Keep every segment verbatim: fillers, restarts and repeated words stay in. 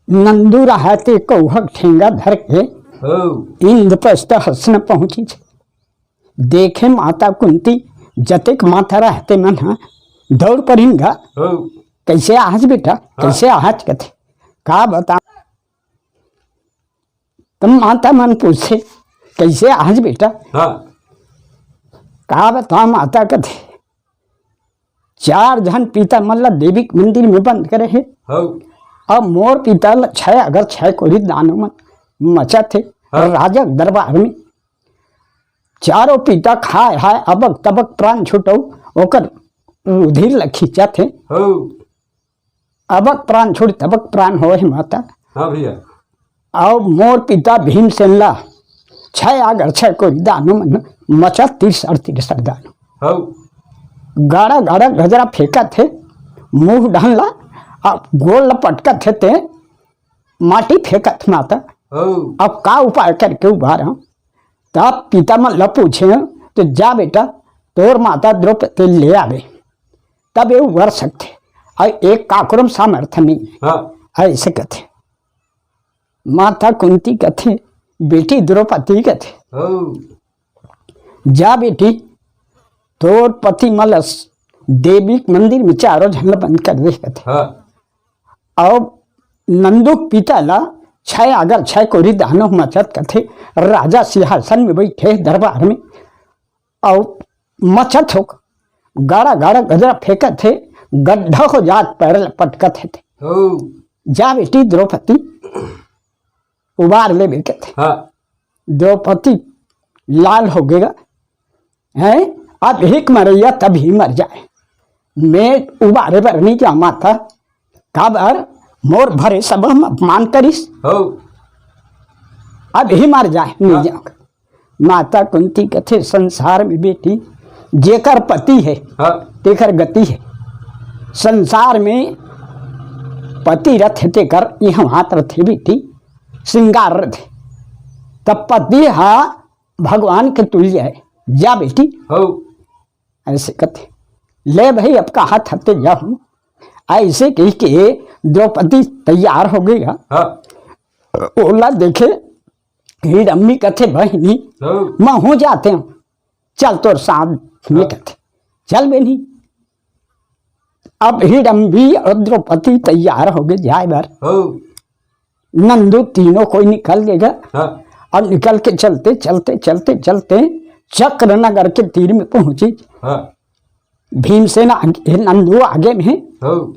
नंदू रहय ते कौहक ठेंगा धर के हो। इंद्रप्रस्थ हसन पहुंचिस। देखे माता कुंती, जतेक माता रहय ते मन ह दौड़ परिन गा। हो। "कइसे आहच बेटा, हाँ। कइसे आहच?" कथे। "का बता?" त माता मन पूछे, "कइसे आहच बेटा?" हाँ। "का बता माता," कथे, "चार झन पिता मन ला देवी के मंदिर में बंद करे हे। हो। अब मोर पिता ला छय अगर छय कोरी दानव मन मचत हे हाँ। राजा के दरबार में। चारों पिता खाय हाय अबक तबक प्राण छुटऊ, ओकर रुधिर ला खींचत हे।" हो। अबक प्राण छुट तबक प्राण होय हे माता। हाँ भैया। अउ मोर पिता भीमसेन ला छय आगर छय कोरी दानव मन मचत, तीर सर तीर सर दानव। हो। गाड़ा गाड़ा गजरा फेंकत हे, मुंह ढंग ला, अब गोड़ ला पटकत हे ते माटी फेंकत माता। हो। अब का उपाय करके उबारंव? तब पिता मन ला पूछे, "तो जा बेटा, तोर माता द्रौपदी ले आबे, तब ये उबर सकथे, अउ एक काकरो म सामर्थ्य नहीं हे।" हाँ। अइसे कथे। माता कुंती कथे, "बेटी द्रौपदी," कथे, हो। "जा बेटी, तोर पति मन ल देवी के मंदिर में चारों झन ल बंद कर दे," कथे। हाँ। अउ नंदू के पिता ला छय आगर छय कोरी दानव मचत कथे, राजा सिंहासन में बइठे दरबार में, अउ मचत हो, गाड़ा गाड़ा गजरा फेंकत हे, गड्ढा हो जात पैर ल पटकत हे ते। हो। "जा बेटी द्रौपदी, उबार लेबे," कथे। हाँ। द्रौपदी लाल हो गे गा। हैं? "अब एक मरइया तब ही मर जाए, मैं उबारे बर नहीं जांव माता, काबर मोर भरे सभा म अपमान करिस। हो। अब ही मर जाए, नहीं हाँ। जांव।" माता कुंती कथे, "संसार में बेटी जेकर पति हे, हाँ। तेकर गति हे। संसार में पति रथे तेकर इहाँ हाथ रथे बेटी, श्रृंगार रथे। तब पति हा भगवान के तुल्य हे, जा बेटी।" हो। अइसे कथे, "ले भई, अब कहाथस ते जाहूं।" अइसे कहिके द्रौपदी तैयार हो गे गा। हाँ। ओला देखे हिडम्बी कथे, "बहिनी, हो। महूं जातेंव, चल तोर साथ में," हाँ। कथे, "चल बहिनी।" अब हिडम्बी अउ द्रौपदी तैयार हो गे जाय बर। हो। नंदू तीनों कोई निकल गे गा। हाँ। अब निकल के चलते, चलते, चलते, चलते चक्र नगर के तीर में पहुंचिस। हाँ। भीमसेन आगे, नंदू आगे में। हो।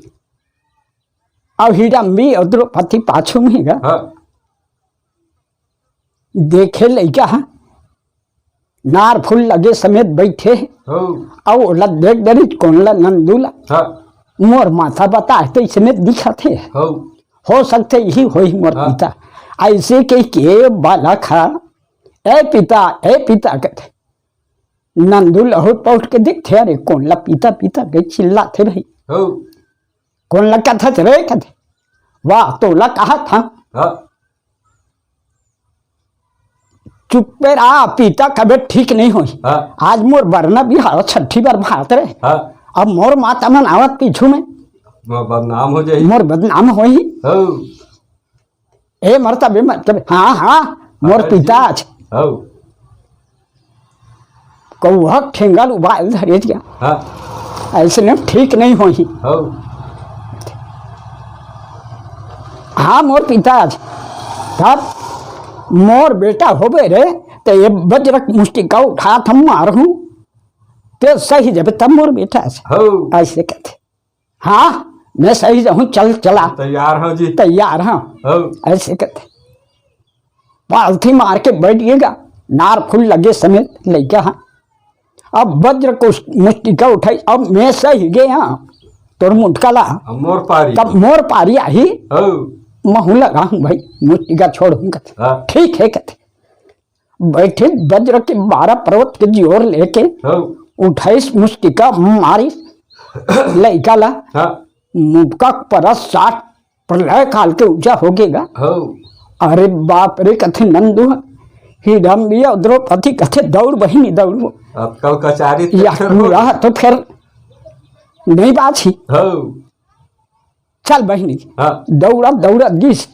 अब हिडम्बी अउ द्रौपदी पाछू में गा। हाँ। देखे लइका ह, नार फूल लगे समेत बइठे हे। हो। अउ ओला देख डरिस, कोन ला? नंदू ला। हाँ। "मोर माता बताय तइसने दिखत हे। हो। हो सकथे इही होही मोर हाँ। पिता।" अइसे कहिके बालक ह, "ए पिता, ए पिता," कथे। नंदू लहुट पहुट के देखथे, "अरे कोन ला पिता पिता कहि चिल्लाथे भई?" हो। "कोन ला कथस रे?" कथे। "वाह, तोला कहत हंव।" हाँ। "चुप्पे रह, पिता कबे ठीक नहीं होही।" हाँ। "आज मोर बरना बिहाव छट्ठी बर भात रे।" हाँ। "अब मोर माता मन आवत पीछू में, मोर बदनाम हो जाही।" "मोर बदनाम होही।" हो। ए मरता बे मरता बे। हाँ, हाँ, मोर हाँ जी। पिता आज।" हो। कौहक ठेंगा ल उबाल धरे दिया। हाँ। अइसने ठीक नहीं होही। हो। "हाँ, मोर पिता आज।" "तब मोर बेटा होबे रे, त ये वज्र मुष्टिका उठात हंव मारहूं, ते सहि जबे तब मोर बेटा आज।" हो। अइसे कथे। "हाँ, मैं सहि जाहूं, चल चला।" "तैयार हंव जी।" "तैयार हंव।" हो। अइसे कथे। पालथी मार के बइठ गे गा, नार फूल लगे समेत लइका ह। अब वज्र कुश-, मुष्टिका उठाइस, "अब मैं सहि गेंव तोर मुटका ला।" अब मोर पारी। तब मोर पारी आही, हो। "महूं लगाहूं भई, मुष्टिका छोड़हूं," कथे। हाँ। "ठीक हे," कथे। बइठिस वज्र के बारह पर्वत के जोर लेके, हो। उठाइस मुष्टिका मारिस, लइका ला। हाँ। मुटका परस साठ प्रलय काल के ऊंचा हो गे गा। हो। अरे बाप रे, कथे नंदू ह, हिडम्बी अउ द्रौपदी कथे, "दौड़ बहिनी, दौड़।" अब कल कचहरी या तक पूरा हो। तो फेर नहीं बाची। हो। चल बहिनी। हाँ। दौड़त दौड़त गिस।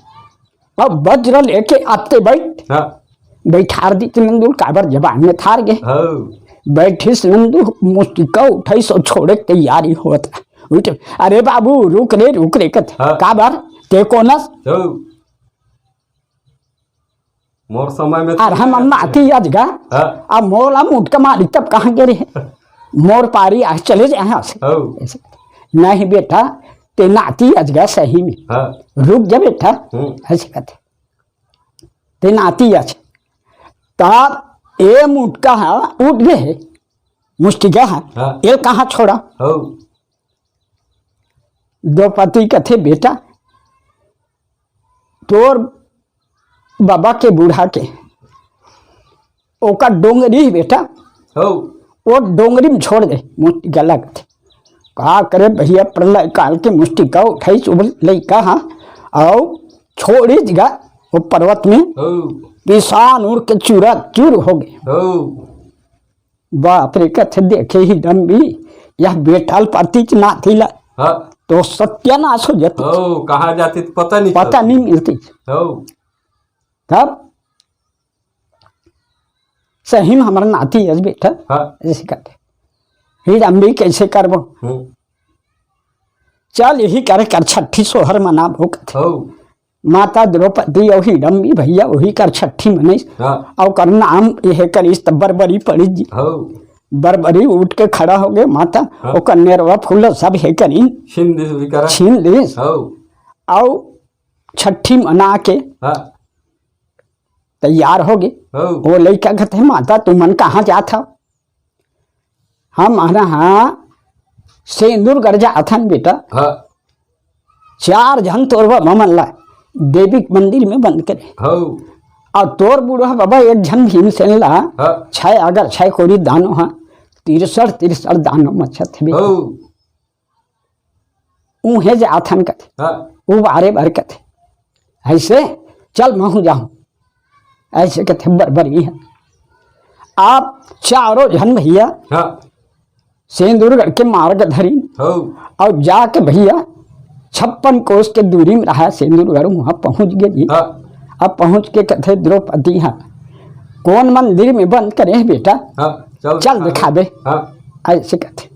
अब वज्र लेके आते बैठ। हाँ। बैठार दी नंदू, काबर जबान में थार गे। हाँ। बैठिस नंदू, मुस्टिका उठाइस अउ छोड़े के तैयारी होत। उठ, "अरे बाबू, रुक रे, रुक रे," कथे। हाँ। "काबर? ते कोन अस?" हाँ। मोर समय में अरे हम नाती अजगा। हाँ। अब मोला मुटका मारी तब कहाँ गे रहे? मोर पारी आज चले जाए यहाँ से। हाँ। ऐसे। "नहीं बेटा, ते नाती अजगा सही में। हाँ। रुक जा बेटा।" हम्म। ऐसे कहते। "ते नाती अज।" तब ए मुटका हा उठ गए, मुस्टिका हा। हाँ। एल कहाँ छोड़ा? हाँ। द्रौपदी कथे, "बेटा, तोर बाबा के बूढ़ा के ओकर डोंगरी हे बेटा, हो। वो डोंगरी में छोड़ दे।" मुस्टिका लगत हे। का करे भैया, प्रलय काल के मुस्टिका उठाइस वो लइका हा, अउ छोड़िस गा वो पर्वत में। हो। पिसान उड़ के चूरा चूर हो गए। हो। बाप रे, कथे देखे हिडम्बी, यह बेटा ल पातीच नाती ला, हाँ। तो सत्यानाश हो जाती। हो, कहाँ जाती तो पता नहीं पता चलती। नहीं मिलती। हो। तब सही में हमर नाती अस बेटा, हाँ। ऐसे कहते। हिडम्बी कैसे करबो? हम्म। चल यही करे कर छठी सोहर मनाबो कथे। हो। माता द्रौपदी अउ हिडम्बी भैया वही कर छठी मनइस। हाँ। अउ कर नाम ये करिस त बरबरी पड़िस जी। हो। बरबरी उठ के खड़ा हो गए माता, हाँ। ओकर नेरवा फूल सब हे करिन। छीन दिस भी करा। छीन दिस। हो। अउ छठी मना के हाँ। तैयार हो गए। हो। वो लइका कहते, "माता तुमन कहाँ जात हो?" "हम आना हाँ सेंदुरगढ़ जाथन बेटा।" हाँ। "चार झन तोर बाबा मन ला देवी के मंदिर में बंद करे। हो। अउ तोर बूढ़ा बाबा एक झन भीमसेन ला हाँ। छह अगर छह कोरी दानो हा, तिरसठ तिरसठ दानो मचत हे बेटा।" हो। "उहे जाथन" कथे। हाँ। "उबारे बर" कथे। "ऐसे चल महूँ जाहूँ।" ऐसे कथे बरबरी हे। आप चारों झन भैया हाँ। सेंदुरगढ़ के मार्ग धरिन हो। अउ जाके भैया छप्पन कोस के दूरी में रहा सेंदुरगढ़, वहाँ पहुँच गए जी। हाँ। अब पहुँच के कथे द्रौपदी, "हाँ, कोन मंदिर में बंद करे हे बेटा? हाँ, चल चल दिखा दिखा दे।" हाँ। ऐसे कथे।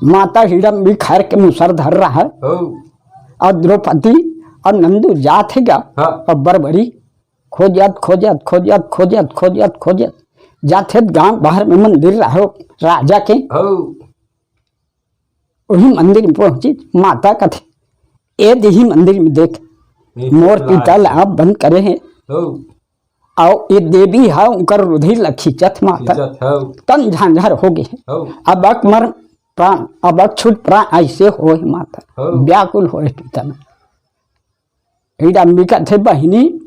माता हिडम्बी खैर के मुसर धर रहा हे। हो। अउ द्रौपदी अउ नंदू जात हे गा। हाँ। अउ बरबरी खोजत, खोजत, खोजत, खोजत, खोजत, खोजत। जाथे गांव बाहर में मंदिर रहो राजा के। हो। वही मंदिर में पहुंची, माता कथे, "ए देही मंदिर में देख, ये मोर पिता पिता ला बंद करे हे।" हो। अउ ये देवी हा उनकर रुधिर ला खींचत माता। खींचत, हो। तन झांझर हो गए। हो। अब अक मर प्राण, अब अक छूट प्राण ऐसे होए माता। हो। व्याकुल होए पिता में। हिडम्बी कथे, "बहिनी,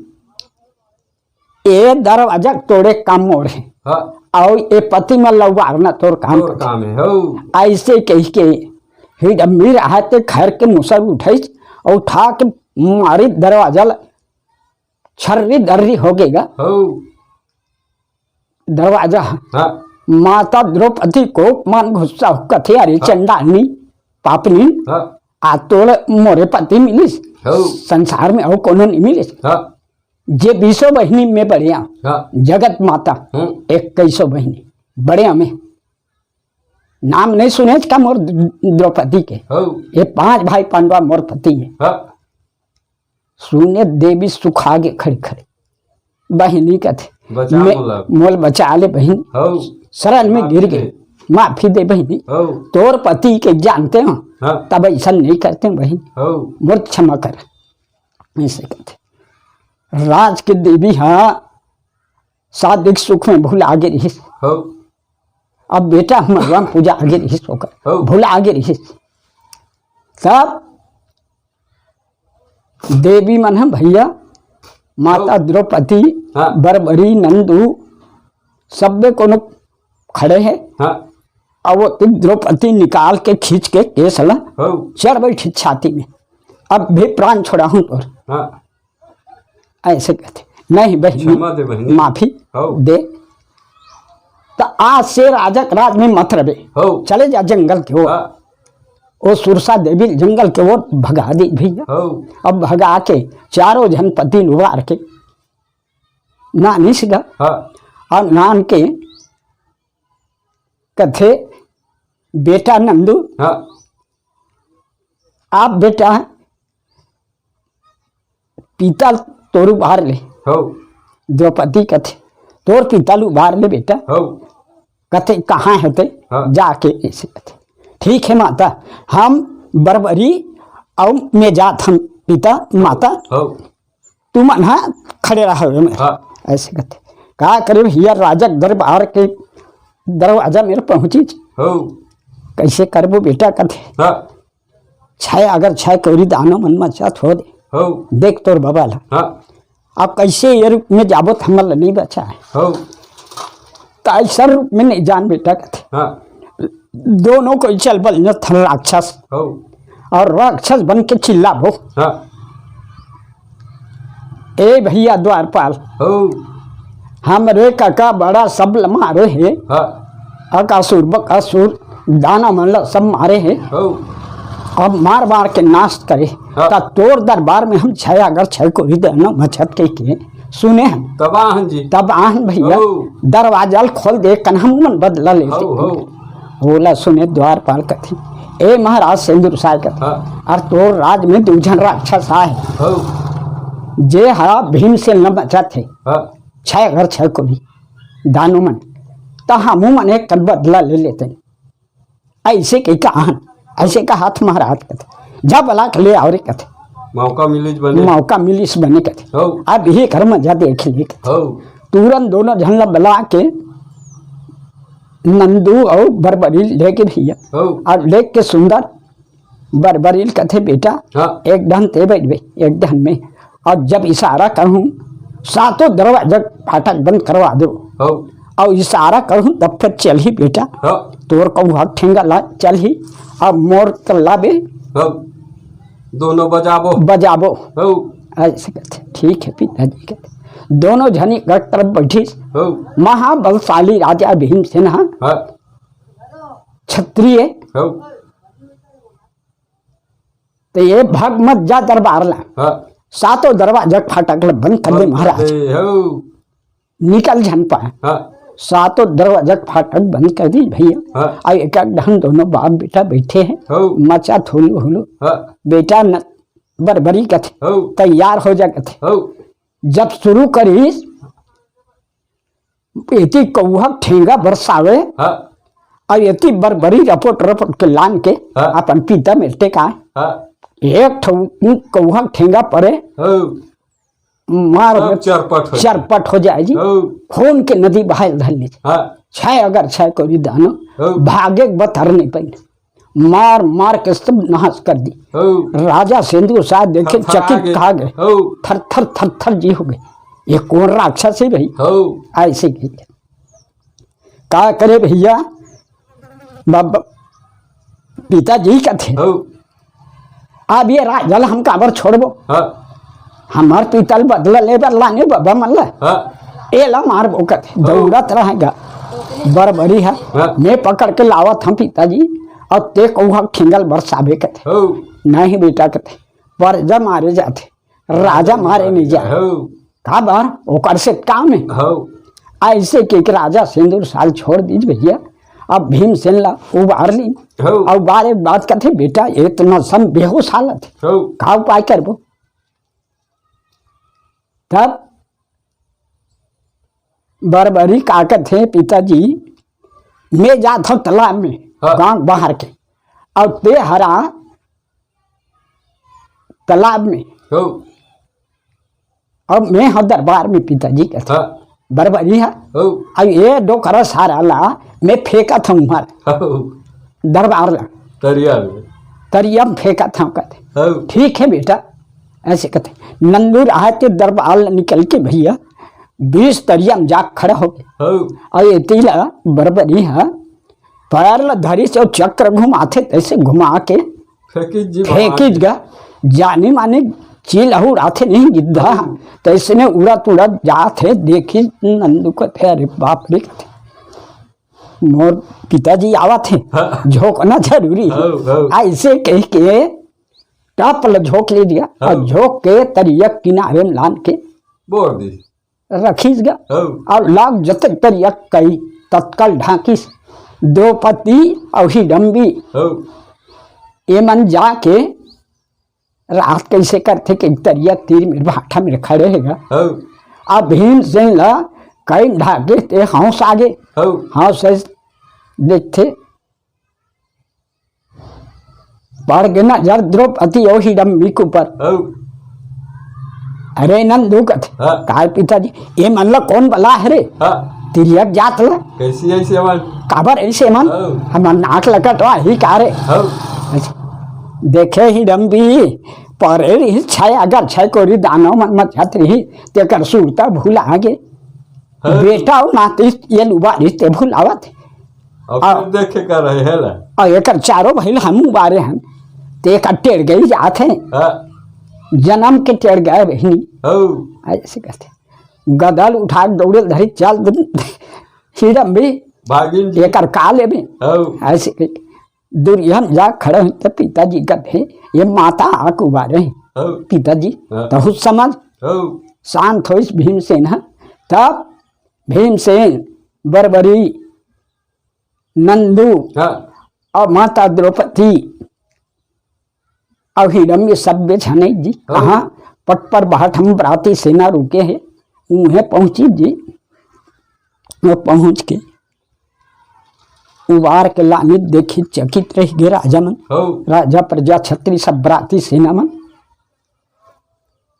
ए दरवाजा तोड़े काम मोर हे। हाँ। अउ ए पति मन ला उबारना तोर काम तोर कथे।" काम हे, हो। ऐसे कहि के हिडम्बी रहा ते खैर के मुसर उठाइस अउ उठा के मारी दरवाजा ला, छर्री दर्री हो गए गा। हो। दरवाजा। हाँ। माता द्रौपदी को मन गुस्सा हो कथे, "अरे हाँ। चंडालनी, पापनी, हाँ। आ तोर मोरे पति मिलिस, हो। संसार में अउ कोनो नहीं मिलिस।" हाँ। जे बीसों बहिनी में बढ़िया, हाँ। जगत माता, हम्म। इक्कीसों बहिनी, बढ़िया में। नाम नहीं सुने का मोर द्रौपदी के? हो। ये पांच भाई पांडवा मोर पति हे। हाँ। सुने देवी सुखा गे खड़ी खड़ी। बहिनी कथे, बचा "मैं, मोला।" मोल बचा ले बहिनी। हो। शरण में माफी गिर गए। दे। माफी दे बहिनी। हो। तोर पति के जानते हो, हाँ। तब ऐसा नहीं करते बहिनी। हो। मोर क्षमा कर। ऐसे कथे। राज के देवी हा शादी के सुख में भुला गे रहिस। हो। अब बेटा मरवा पूजा आगे रहिस ओकर। हो। भुला गे रहिस। तब देवी मन ह भैया, माता हो। द्रौपदी, हाँ। बरबरी, नंदू, सब्बे कोनो खड़े हे। हाँ। अब वो द्रौपदी निकाल के खींच के केस ला हो। चढ़ बैठी छाती में, "अब भी प्राण छोड़ा हूँ तोर।" हाँ। ऐसे कहते, "नहीं बहिनी, क्षमा दे बहिनी। माफी हो। दे।" तो आज से राजा के राज में मत रहे, हो। चले जा जंगल के हो। हाँ। ओ सुरसा देवी ल जंगल के ओर भगा दे भैया। हौ। अब भगा के चारों झन पति ल उबार के नानिस गा। हाँ। अउ नान के कथे, "बेटा नंदू, हाँ। आप बेटा पिता ल तोर उबार ले।" हौ। द्रौपदी कथे, "तोर पिता ल उबार ले बेटा।" हौ। कथे, "कहाँ हे ते?" हाँ। जाके अइसे कथे, "ठीक हे माता, हम बरबरी अउ मैं जात हन पिता माता।" हौ। तुमन ह खड़े रहा एमे। हाँ। अइसे कथे। का करे भैया, राजा के दरबार के दरवाजा मेर पहुँचिस। हौ। कइसे करबो बेटा कथे। हाँ। छै अगर छै कौड़ी दानो मन म चत हो दे। हौ। देख तोर बबा ला। हाँ। अब कइसे ये रूप में जाबो त हमन ला नइ बचाय। हौ। त अइसन रूप में नइ जान बेटा कथे। हाँ। दोनों कोई चल बल न थन राक्षस। हौ। अउ राक्षस बन के चिल्लाबो। हाँ। ए भैया द्वारपाल, हौ। हमरे कका बड़ा सब ल मारे हे। हाँ। अकासुर, बकासुर, दानव मन ल सब मारे हे। हौ। अब मार मार के नाश करे। हाँ। त तोर दरबार में हम छै अगर छै कौड़ी दानो बचत कहिके सुने हन। तब आहन जी। तब आहन भैया, हौ। दरवाजा ल खोल दे, कन हमन बदला लेते। हौ, हौ। ओला सुने द्वारपाल कथे, "ए महाराज सेंदुरसाय," कथे, हाँ। "अरे तोर राज में दू झन राक्षस आय, हौ। जे हा भीमसेन ल बचाथे, हाँ। छै अगर छै कौड़ी दानो मन, त हमू मन एक कन बदला ले लेते।" अइसे कहिके आहन, अइसे कहत महाराज कथे, "जा बला के ले आव रे," कथे। मौका मिलिस बने। मौका मिलिस बने कथे। हौ। अब ये कर मजा देख ले कथे। हौ। तुरंत दोनों झन ला बला के नंदू अउ बरबरी लेके भैया, हौ। अउ लेके सुंदर बरबरी ल कथे, "बेटा, हाँ। एक डहन ते बइठ बे, एक डहन में, अउ जब इशारा करहूँ, सातों दरवाजा फाटक बंद करवा दो।" हौ। अउ इशारा करहूँ, तब फेर चलही बेटा। हाँ। तोर कौहा ठेंगा ला चलही, अउ मोर तल्ला बे हौ। दोनों बजाबो। बजाबो। हौ। अइसे कथे, "ठीक हे पिताजी," कथे। दोनों झनी एक तरफ बइठिस। हौ। महाबलशाली राजा भीमसेन ह। हाँ। क्षत्रिय। हौ। त ये भाग मत जा दरबार ला। हाँ। सातों दरवाजा फाटक ला बंद कर दे बंद कर महाराज। दे, हौ। निकल झन पाय। हाँ। सातों दरवाजा फाटक बंद कर दिस भैया। हाँ। अउ एक एक डहन दोनों बाप बेटा बइठे हे। हौ। मचा थोलू होलू। हाँ। बेटा न बरबरी कथे। हौ। तैयार हो जा कथे। हौ। जब शुरू करिस एती कौहा ठेंगा बरसावे, हाँ। अउ एती बरबरी रपोट रपोट के लान के हाँ। अपन पीता में टेकाय। हाँ। एक ठो कौहा ठेंगा परे, हाँ। मार सब में चरपट हो चरपट हो जाय जी। हाँ। खून के नदी बहाय धर ले। हाँ। छै अगर छै कौड़ी दानो, हाँ। भागे के बतर नइ पाइन। मार मार के सब नाश कर दिस। हौ। राजा सेंदुरसाय देखे थरथरा चकित गे। खा गे। हौ। थर थर थर थर जी हो गे। ये कोन राक्षस हे भई? हौ। अइसे कहिके। का करे भैया? बाबा, पिताजी कथे, हौ। अब ये राजा ल हम काबर छोड़बो? हाँ। हमर पिता ल बदला ले बर लाने बबा मन ला। हाँ। एला मारबो कथे, हौ। दउड़त रहे गा। बरबरी ह, हाँ। मैं पकड़ के लावत हँव पिताजी, अउ ते कौहा ठेंगा ल बरसाबे कथे। हौ। नहीं बेटा कथे, परजा मारे जाथे, राजा मारे नइ जाय। हौ। काबर? ओकर से काम हे। हौ। अइसे कहिके राजा सेंदुरसाय ल छोड़ दिस भैया। अब भीमसेन ला उबार लिस। हौ। अउ उबारे के बाद कथे, "बेटा, ये तो नशा म बेहोश हालत हे। हौ। का उपाय करबो?" तब बरबरी का कथे, "पिताजी, मैं जात हँव तलाब में, हाँ। गाँव बाहर के, अउ ते हरा तलाब में, हौ। अउ मैं हँव दरबार में पिताजी," कथे। हाँ। बरबरी ह। हौ। अउ ये डोकरा सारा ला मैं फेंकत हँव उहाँ हौ। दरबार ला। तरिया में। तरिया में फेंकत हँव कथे। हौ। ठीक हे बेटा, अइसे कथे। नंदू राय के दरबार ला निकल के भैया बीच तरिया में जाके खड़ा हो गे। हौ। अउ एती ला बरबरी ह पैर ल धरिस अउ चक्र घुमाथे, तइसे घुमा के फेंकिस जी फेंकिस भगवान। गा। जानी मानी चील अउ उड़ाथे नहीं गिद्धा, हम्म। तइसने उड़त उड़त जात हे, देखिस नंदू कथे, "अरे बाप रे," कथे, मोर पिताजी आवत हे, हाँ। झोंकना जरूरी हे। हौ, हौ। अइसे कहिके टप ल झोंक ले दिया, हाँ। अउ झोंक के तरिया किनारे म लान के बोर दिस। रखिस गा। हौ। अउ लाग जतक तरिया कई ततका ल ढांकिस। द्रौपदी अउ हिडम्बी हौ। एमन जाके रात कइसे करथे कि तरिया तीर मेर भाठा मेर खड़े हे गा। हौ। अब भीमसेन ल कई ढाके ते हौंस आगे। हौ। हौंस देखथे, पड़ गे नजर द्रौपदी अउ हिडम्बी के ऊपर। हौ। अरे नंदू कथे, हाँ। काय पिताजी, एमन ल कोन बलाय हे रे? हाँ। तिरियक जात ल। कइसे अइसे मन? काबर अइसे मन? हौ। हमर नाक ल कटवाही का रे? हौ। देखे हिडम्बी, परे रिहिस छय, अगर छय कोरी दानव मन मचत रिहिस, तेकर सुरता भुला गे। हाँ। बेटा अउ नाती ये लुबारी ते भुलावत हे। अब आ, फिर देखे का रहे हे ला। अउ एकर चारों भाई ल हम उबारे हन, ते एकर टेड़ गई जात हे। हाँ। जनम के टेड़ गए बहिनी। हौ। अइसे कथे। गदा ल उठा के दौड़े ल धरी, चल दे, हिडम्बी। भागिन जी। एकर का लेबे? हौ। अइसे कहिके दुरिहा म जा खड़े होइस त पिताजी कथे, ये माता आके उबारे हे। हौ। पिताजी, हाँ। तहूँ समझ। हौ। शांत होइस भीमसेन ह। तब भीमसेन, बरबरी, नंदू हाँ। अउ माता द्रौपदी अउ हिडम्बी सब्बे झने जी। हाँ। कहाँ पट पर भाठम बराती सेना रुके हे, उहें पहुँचिस जी। वो पहुँच के उबार के लानिस देखिस, चकित रहि गे राजा मन। हौ। राजा, प्रजा, छत्री, सब बराती सेना मन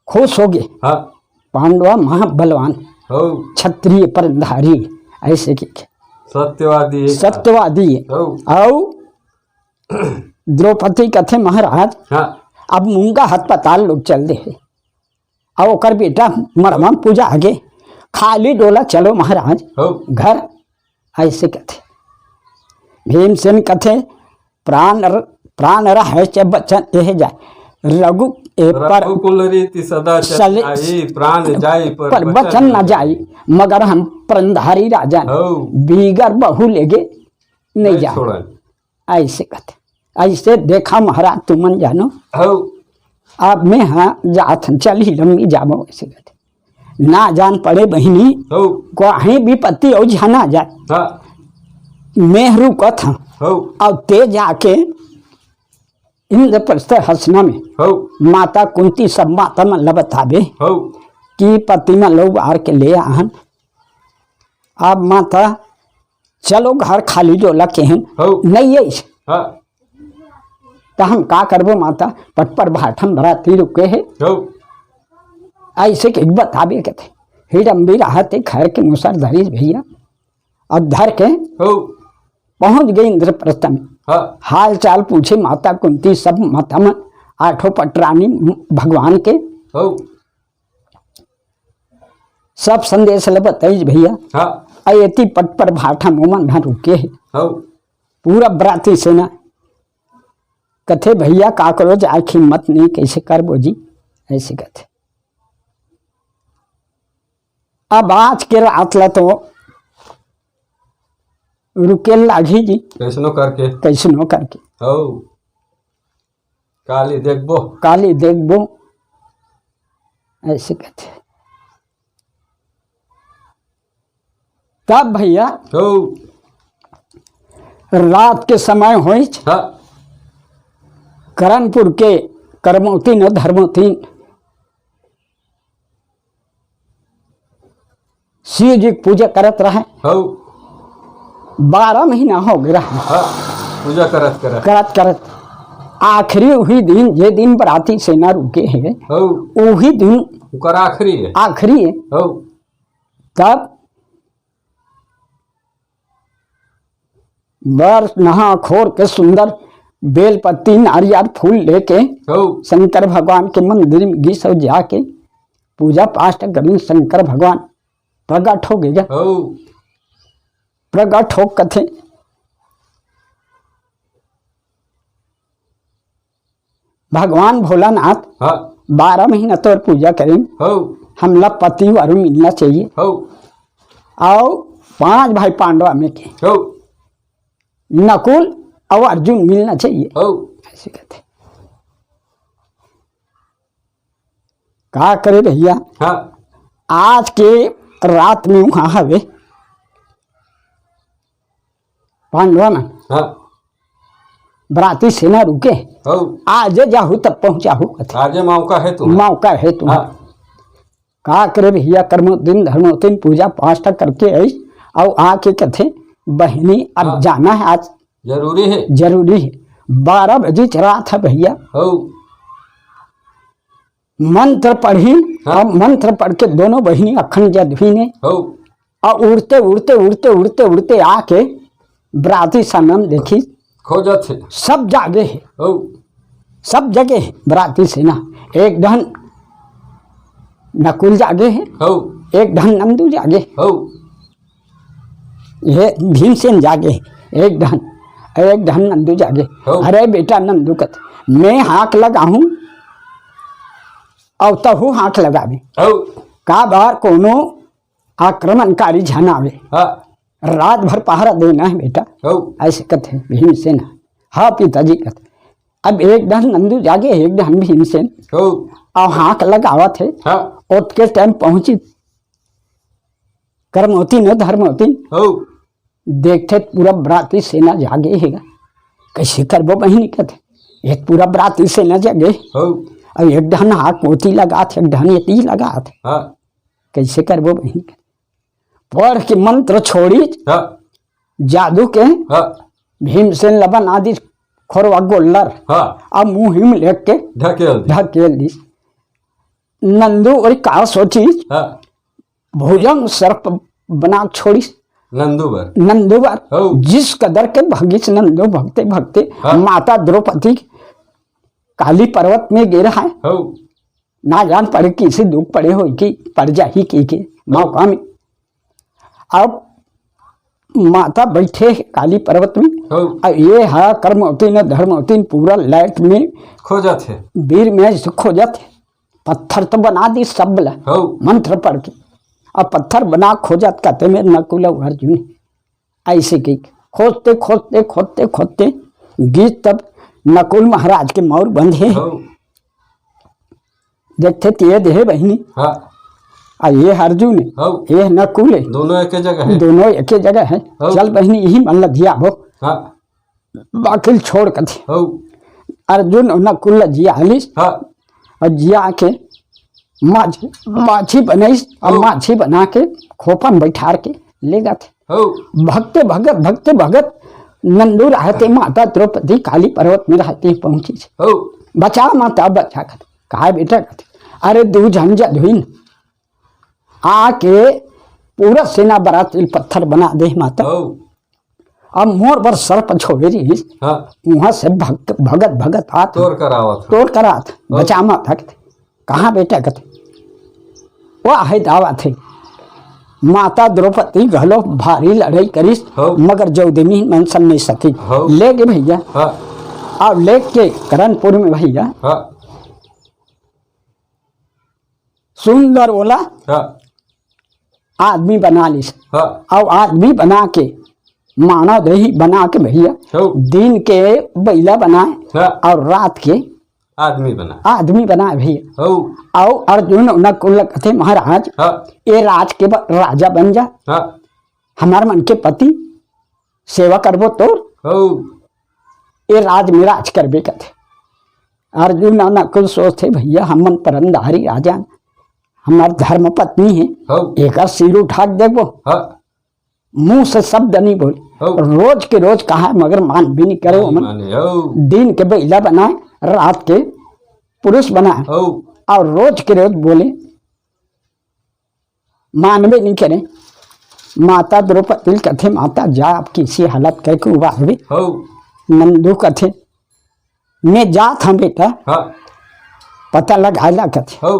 खुश हो गे। हाँ। पांडवा महाबलवान, हौ। क्षत्रिय परंधारी, अइसे कहिके। सत्यवादी हे। सत्यवादी हे। हौ। अउ द्रौपदी कथे, महाराज, हाँ। अब मूंगा हाथ पताल लोग चल दे हे। अउ ओकर बेटा मड़वा म पूजा आगे, खाली डोला चलो महाराज हौ। घर, अइसे कथे। भीमसेन कथे, प्राण र-, प्राण रहय चाहे बचन एह जाय, रघु ए पर रघुकुल रीति सदा चल सले-, जाई, प्राण जाई पर पर बचन बचन न न जाई, मगर हम परंधारी राजा हौ। बीगर बहू लेगे नहीं नहीं जा। छोड़न। अइसे कथे, अइसे देखा महाराज तुमन जानो। हौ। अब मैं हाँ जात हन, चल हिडम्बी जाबो, अइसे कथे। ना जान पड़े बहिनी, हौ। कहीं विपत्ति अउ झन आ जाय। हाँ। मैं रुकत हँव। हौ। अउ ते जाके इंद्रप्रस्थ हसना में हौ। माता कुंती सब माता मन ल बताबे हौ। कि पति मन ल उबार के ले आहन। अब माता चलो घर खाली डोला केहेन, हौ। नइ अइस। हाँ। त हम का करबो माता, पट पर भाठम बराती रुके हे। हौ। अइसे के बताबे कथे। हिडम्बी रहत हे घर के मुसर धरिस भइया। अब धर के हौ। पहुँच गे इंद्रप्रस्थ में। हाँ। हाल चाल पूछे माता कुंती सब माता मन, आठों पटरानी भगवान के। हौ। सब संदेश ल बताइस भइया। हाँ। अउ एती पट पर भाठम ओमन ह रुके हे। हौ। पूरा बराती सेना कथे, "भइया, का करो, जाए के हिम्मत नहीं, कइसे करबो जी?" अइसे कथे। अब आज के रात ल तो रुके ल लागही जी। कइसनो करके। कइसनो करके। हौ। काली देखबो। काली देखबो, अइसे कथे। तब भइया, हौ। रात के समय होइस, हाँ। करनपुर के करमौतिन अउ धरमौतिन शिव जी के पूजा करत रहय। हौ। बारह महीना हो गे रहय। हाँ, पूजा करत, करत। करत, करत। आखिरी उही दिन, जे दिन बराती सेना रुके हे, हौ। उही दिन ओकर आखिरी हे। आखिरी हे। हौ। तब बर नहा खोर के सुंदर बेलपत्ती, नारियल, फूल लेके हौ। शंकर भगवान के मंदिर में गिस अउ जाके पूजा पाठ करिन। शंकर भगवान प्रगट हो गे। हौ। प्रगट हो कथे, "भगवान भोलानाथ, हाँ। बारह महीना तोर पूजा करेन, हौ। हमला पति वरु मिलना चाहिए।" हौ। अउ पांच भाई पांडवा में के हौ। नकुल अउ अर्जुन मिलना चाहिए। हौ। ऐसे कहथे। का करे भैया, हाँ। आज के रात में वहाँ हवे पांडवा मन। हाँ। बराती सेना रुके। हौ। आज जाहू तब पहुँचाहू कथे। आजे मौका है तुम्हें। मौका है तुम्हें। हाँ। का करे भैया, कर्मो दिन धर्मो दिन पूजा पाठ करके आई, अउ आके कथे, "बहिनी, अब हाँ। जाना है, आज जरूरी है। जरूरी है।" बारह बजे च रात है भैया। हौ। मंत्र पढ़ी, हाँ। अब मंत्र पढ़ के दोनों बहिनी अखंड जद हुई ने। हौ। अउ उड़ते, उड़ते, उड़ते, उड़ते, उड़ते आके बराती सेना देखी। खोजत हे। सब जागे हे। हौ। सब जगे हे बराती सेना। एक डहन नकुल जागे हे। हौ। एक डहन नंदू जागे हे। हौ। ये भीमसेन जागे हे। एक डहन, एक डहन नंदू जागे। हौ। "अरे बेटा," नंदू कथे, "मैं हाक लगाहूँ अउ तहू हाक लगाबे।" हौ। काबर कोनो आक्रमणकारी झन आवे। हाँ। रात भर पहरा देना है बेटा। हौ। ऐसे कथे भीमसेन ह। "हाँ पिताजी," कथे। अब एक डहन नंदू जागे, एक डहन भीमसेन। हौ। अउ हाक लगावत हे। हाँ। ओतके टाइम पहुंची करमोती न धर्मोती। हौ। देखथे पूरा बराती सेना जागे हे गा। "कैसे करबो बहिनी," कथे, "ये पूरा बराती सेना जागे।" हौ। अउ एक डहन हाक ओती लगात हे, एक डहन एती लगात हे। हाँ। "कैसे करबो बहिनी?" पढ़ के मंत्र छोड़ी, हाँ। जादू के, हाँ। भीमसेन ल बना दिस खोरवा गोल्लर। हाँ। अब मुंह में लेके ढकेल दिस। ढकेल दिस। नंदू अउ का सोचिस, हाँ। भुजंग सर्प बना छोड़िस। नंदू बर। नंदू बर। हौ। जिस कदर के भगिस नंदू, भगते भगते हाँ। माता द्रौपदी काली पर्वत में गिर हे। हौ। ना जान पड़े किसे दुख पड़े होही कि पड़ जाही कहिके मौका में। अब माता बइठे हे काली पर्वत में। हौ। अब ये हा कर्मवती न धर्मवती न पूरा लाइट में खोजत हे। बीर में से खोजत हे। पत्थर तो बना दिस सब ला। हौ। मंत्र पढ़ के। अब पत्थर बना खोजत कथे में नकुल अउ अर्जुन। ऐसे कहिके खोजते, खोजते, खोजते, खोजते गिस तब नकुल महाराज के मौर बंधे हे। हौ। देखथे त ये दे हे बहिनी। हाँ। अउ ये अर्जुन हे, हौ। ये नकुल हे। दोनों एके जगह हे। दोनों एके जगह हे। हौ। चल बहिनी, इही मन ल जियाबो। हाँ। बाकी ल छोड़ कथे। हौ। अर्जुन अउ नकुल ल जिया लिस। हाँ। अउ जिया के माछ-, माछी बनाइस, अउ हौ। माछी बना के खोपा में बइठार के लेगथे। हौ। भगते भगत, भगते भगत नंदू रहते माता द्रौपदी काली पर्वत में रहते पहुंचिस। हौ। बचा माता, बचा कथे। "काय बेटा?" कथे, "अरे दू झन जद हुइन आके पूरा सेना बराती ल पत्थर बना दे हे माता।" हौ। अब मोर बर सर्प छोड़े रिहिस, हाँ। उहाँ से भग-, भगत भगत आत हे। तोर करा आवत हे। तोर करा आवत हे। हौ। बचा माता कथे। "कहाँ बेटा?" कथे। "वो आहे दावत हे। माता द्रौपदी घलो भारी लड़ाई करिस, हौ। मगर जौदेमी मन सन नहीं सकी।" हौ। ले गे भैया। हाँ। अब लेके करणपुर में भैया। हाँ। सुंदर ओला हाँ। आदमी बना लिस। हाँ। अउ आदमी बना के, मानव देही बना के भैया, हौ। दिन के बइला बनाए हाँ। अउ रात के आदमी बनाए। आदमी बनाए भैया। हौ। अउ अर्जुन नकुल कथे, "महाराज, हाँ। ये राज के ब-, राजा बन जा। हाँ। हमर मन के पति सेवा करबो तोर।" हौ। ये राज में राज करबे कथे। अर्जुन अउ नकुल सोचथे, "भैया, हमन परंधारी राजा, हमर धर्म पत्नी हे, हौ। एकर सिर उठा के देखबो।" हाँ। मुंह से शब्द नहीं बोले। हौ। रोज के रोज कहा, मगर मान भी नहीं करे। नहीं ओमन माने, हौ। दिन के बइला बनाए, रात के पुरुष बनाए। हौ। अउ रोज के रोज बोले, मानबे नहीं करे। माता द्रौपदी ल कथे, "माता जा, अब किसी हालत करके उबारबे।" हौ। नंदू कथे, "मैं जात हंव बेटा।" हाँ। पता लगाए ला कथे। हौ।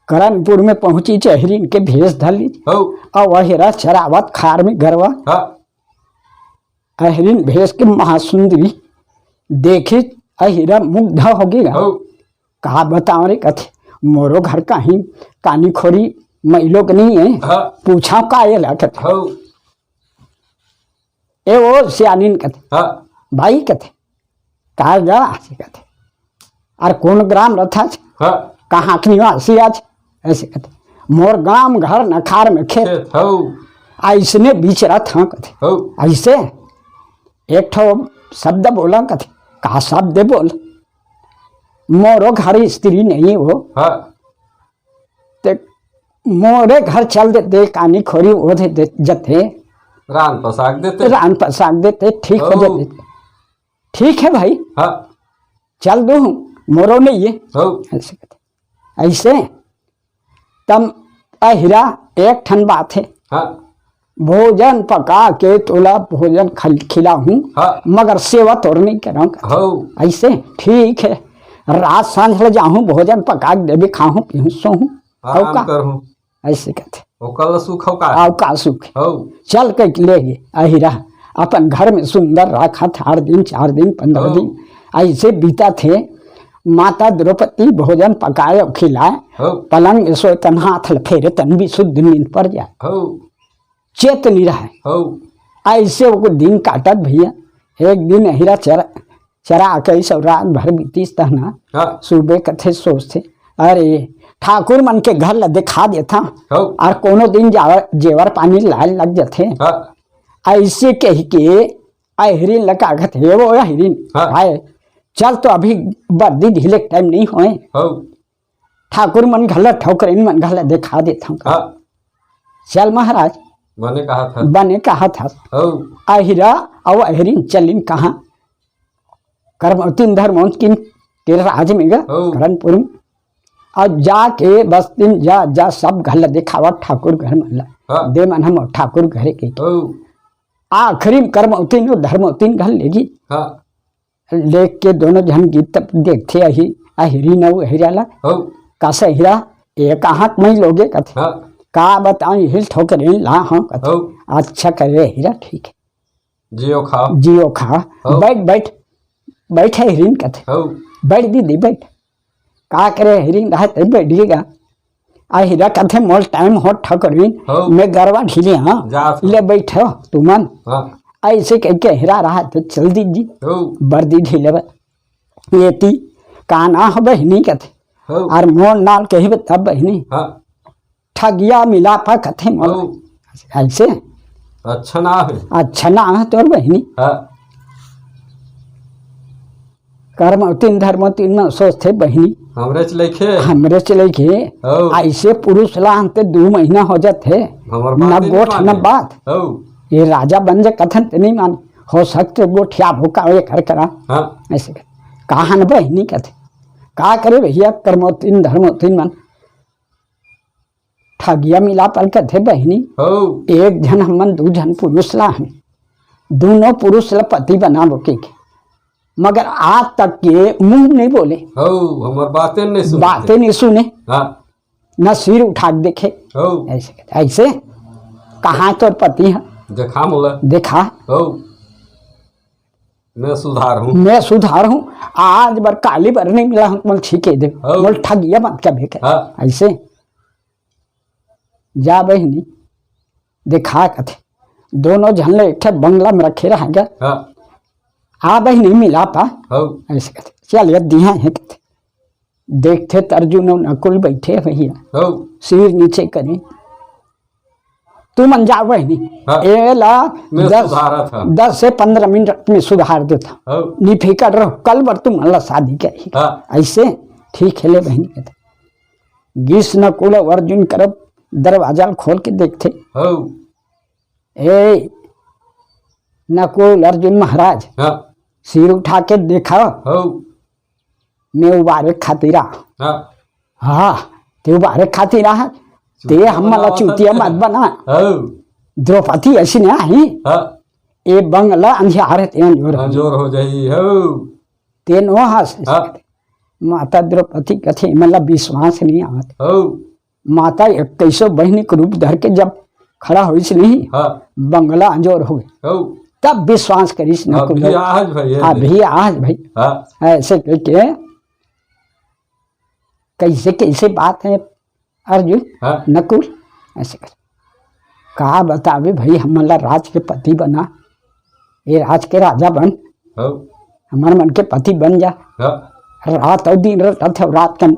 करणपुर में पहुंचिस, अहिरिन के भेष धर लिस। हौ। अउ अहिरा चरावत खार में गरवा। हाँ। अहिरिन भेष के महासुंदरी देखिस, अहिरा मुग्ध हो गे। हौ। "का बतावं रे," कथे, "मोरो घर कहीं कानी खोरी मइलोक नहीं हे। हाँ। पूछा का ये ला," कथे। हौ। ए ओ सियानिन कथे, हाँ। भाई कथे, "का गा?" ऐसे कथे, "अरे कोन ग्राम रथस? हाँ। कहाँ के निवासी आच?" ऐसे कथे, "मोर गांव घर नखार में खेत।" खेत, हौ। "अइसने बिचरत हंव," कथे। हौ। "अइसे एक ठो शब्द बोला," कथे। "का शब्द बोल?" "मोरो घर स्त्री नहीं हो।" हाँ। ते मोरे घर चल देते, कानी खोरी ओढ़ दे, जते। रान पसाक देते। रान पसाक देते, ठीक हो ओ। जाते। "ठीक है भाई, हाँ। चल दो, मोरो नहीं है।" हो। ऐसे कहते। ऐसे तब अहिरा एक ठन बात है। हाँ। "भोजन पका के तोला भोजन खल-, खिलाहूँ, हाँ। मगर सेवा तोर नहीं कराऊँ।" हो। ऐसे, "ठीक है, रात सांझ ले जाहूँ, भोजन पका के देबे, खाहूँ, पीहूँ, सोहूँ।" आराम अउ का? करहूँ। ऐसे कहते। ओकर ला सुख हौ का? अउ का सुख? हौ। चल के ले गे अहिरा, अपन घर में सुंदर राखत, आठ दिन, चार दिन, पंद्रह हौ। दिन, ऐसे बीतत हे। माता द्रौपदी भोजन पकाए अउ खिलाए, हौ। पलंग में सोए तन हाथ ल फेरे तन भी शुद्ध नींद पड़ जाए। हौ। चेत नहीं रहे। हौ। ऐसे वो दिन काटत भैया, एक दिन अहिरा चरा, चरा के सब रात भर बीतीस तहना। हाँ। सुबह कथे सोचथे, "अरे, ठाकुर मन के घर ला दिखा देथा।" हौ। और कोनो दिन जावर, जेवर पानी लाए लग जथे। हाँ। ऐसे कह के अहिरिन ला का कथे, "वो अहिरिन, हाँ। आए, चल तो अभी बर्दी ढीले के टाइम नहीं होए।" हौ। ठाकुर मन घला ठौकरिन मन घला दिखा देथंव का। हाँ। चल महाराज। बने कहा था। बने कहा था। हौ। अहिरा अउ अहिरिन चलिन कहाँ? करमौतिन धर्मौतिन के राज में गा, हौ। करनपुर में। अउ जाके बस्तिन जा, जा सब घला दिखावा ठाकुर घर मन ला। हाँ। दे मन हम ठाकुर घरे के। हौ। आखिरी में करमौतिन अउ धर्मौतिन घर लेगी। हाँ। लेके दोनों झन गीत देखथे अही, अहिरी न अहिरा ला। हौ। कस अहिरा, "ए कहाँ के मई लोगे?" कथे। हाँ। "का बताऊं, हिल ठोकरे ला हंव," कथे। हौ। "अच्छा करे अहिरा, ठीक है।" जियो खा। जियो खा। हौ। "बैठ, बैठ, बैठ अहिरिन," कथे। हौ। "बैठ दीदी, बैठ।" का करे, अहिरिन रहा तब बैठ गे गा। अहिरा कथे, "मोर टाइम हो ठकरविन, हौ। मैं गरवा ढीले, हाँ, जात हूँ। ले बैठो तुमन।" हाँ। ऐसे कह के अहिरा रहा तो चल दीजिए। हौ। बर्दी ढीले बा। ये ती, "का ना हो बहिनी?" कथे। हौ। "और मोर नाल कही बता बहिनी।" हाँ। "ठगिया मिलापा कथे मोर।" हौ। ऐसे? अच्छा ना है। अच्छा ना है तोर बहिनी। हाँ। करमौतिन धर्मौतिन मन सोचथे बहिनी। हमरे च लइके। हमरे च लइके। हौ। ऐसे पुरुष ला अंते दू महीना हो जाथे। हमर न बात नहीं गोठ न माने। बात। हौ। ये राजा बन जा कथन ते नहीं माने। हो सकथे गोठिया भूका ये कर करा। हाँ। ऐसे कहा न बहिनी कथे। का करे भैया करमौतिन धर्मौतिन मन। ठगिया मिलापल कथे बहिनी। हौ। एक झन हमन दू झन पुरुष ला हन। दूनों पुरुष ला पति बनाबो के, के। मगर आज तक के मुंह नहीं बोले। हौ, हमर बातें नहीं सुने। बातें नहीं सुने। हाँ। न सिर उठा के देखे। हौ। ऐसे, ऐसे कहाँ तोर पति है? देखा मोला। देखा। हौ। मैं सुधार हूँ। मैं सुधार हूँ। आज बर काली बर नहीं मिला हूँ, बोल ठीक है दे। हौ। बोल ठगिया मत कभी कर। हाँ। ऐसे जा बहिनी, देखा कथे। दोनों झन ले एक ठे बंगला में रखे रहा गया। हाँ। आ बहिनी मिलापा। हौ। ऐसे कथे, "चल ये दिहा है," कथे। देखथे त अर्जुन अउ नकुल बैठे भैया। हौ। सिर नीचे करे। "तू मन जा बहिनी।" हाँ। ए ला मैं दस, सुधारा था। दस से पंद्रह मिनट में सुधार देता। हौ। निफिकर रहो, कल बर तुमन ला शादी करी। हाँ। ऐसे ठीक है ले बहिनी कथे। गिस नकुल अउ अर्जुन करब दरवाजा ल खोल के देखथे। हौ। ए नकुल अर्जुन महाराज, हाँ। सिर उठा के देखा। हौ। मैं उबारे खातिर आ। हाँ। हाँ, ते उबारे खातिर आ। ते चूतिया हमन ला बनावत चूतिया हन। मत बना। हौ। द्रौपदी ऐसी नहीं आई। हाँ। ए बंगला अंधियार है, ते अंजोर हो अंजोर हो जाई, हौ। ते नो हस। हाँ। माता द्रौपदी कथे, "एमन ला विश्वास नहीं आवत।" हौ। माता इक्कीसों बहिनी के रूप धर के जब खड़ा होइस नहीं, हाँ। बंगला अंजोर हो गए। हौ। तब विश्वास करिस न अभी कुल। आज भाई, ये अभी देख। आज भाई। हाँ। ऐसे करके कैसे, कैसे बात है अर्जुन, हाँ। नकुल, ऐसे कर। का बतावे भाई, हमन ला राज के पति बना, ये राज के राजा बन, हाँ। हमर मन के पति बन जा। हाँ। रात अउ दिन रटत हव, रात कन